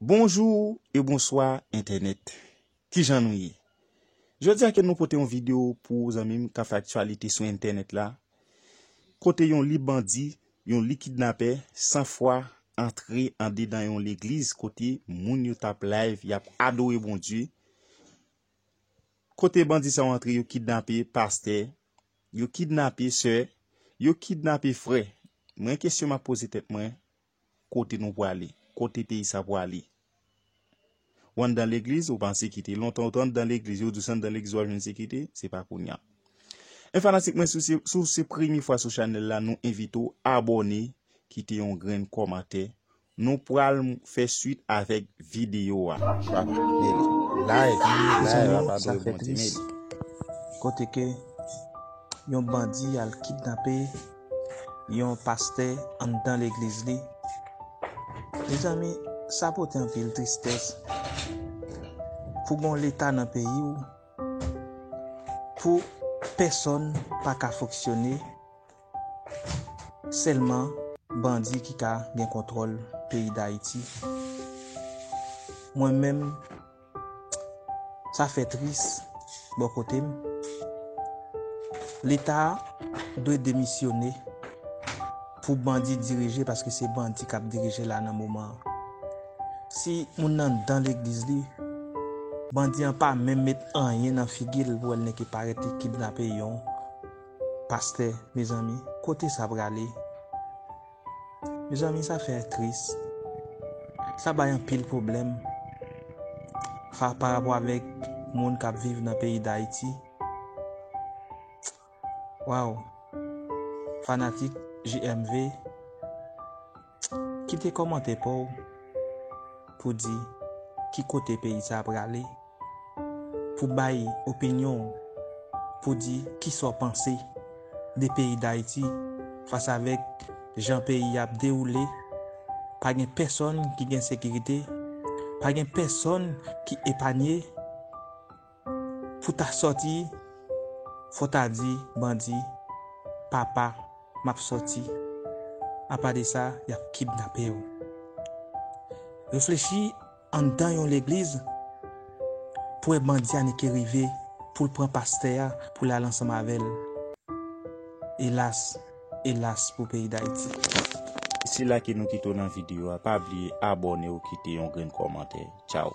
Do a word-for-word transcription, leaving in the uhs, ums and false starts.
Bonjou e bonswa entènèt. Kijan nou ye? Jodi a ke nou pote yon videyo pou zanmi m k ap fè aktyalite sou entènèt la, kote yon li bandi, yon li kidnapè, san fwa antre andedan yon legliz kote moun yo t ap live, y ap adore Bondye. Kote bandi sa yo antre, yo kidnape pastè, yo kidnape sè, yo kidnape frè. Mwen, kesyon m ap poze tèt mwen, kote nou prale? Kote peyi sa prale? Ou anndan legliz, ou pa an sekirite. Lontan ou te anndan legliz, yo di w se anndan legliz w ap jwenn sekirite, se pa kounye a. E fanatik mwen, si w se, si w se premye fwa sou chanèl la, nou envite w abòne, kite yon grenn kòmantè. Nou pral fè swit avèk videyo a. Papa, mele. Live, live, papa, sa fè tris. Mele. Kote ke yon bandi al kidnape yon pastè anndan legliz li. Mezanmi, sa pote anpil tristès. Pou gon leta nan peyi w, pou pèsonn pa ka fonksyone, sèlman bandi ki ka gen kontwòl peyi Dayiti. Mwen menm, sa fè tris bò kote m. Leta dwe demisyone pou bandi dirije, paske se bandi k ap dirije la nan moman an. Si moun nan anndan legliz li, bandi an pa menm met anyen nan figi l pou wè l nèk parèt li kidnape yon pastè, mezanmi, kote sa prale? Mezanmi, sa fè tris. Sa bay anpil pwoblèm fa, pa rapò avèk moun k ap viv nan peyi Dayiti. Waw! Fanatik J M V, kite kòmantè pa w pou di ki kote peyi sa a prale, pou bay opinyon w, pou di kisa w panse de peyi Dayiti fas avèk jan peyi a ap dewoule. Pa gen pèsonn ki gen sekirite, pa gen pèsonn ki epanye. Pou ta sòti, fò ta di bandi, "Papa, m ap sòti." Apa de sa, y ap kidnape w. Reflechi anndan yon legliz pou wè bandi a nèk rive pou l pran pastè a pou l al ansanm avè l. Elas, elas pou peyi Dayiti. Se la ke nou kite w nan videyo a. Pa bliye abòne w, kite yon grenn kòmantè. Tchaw.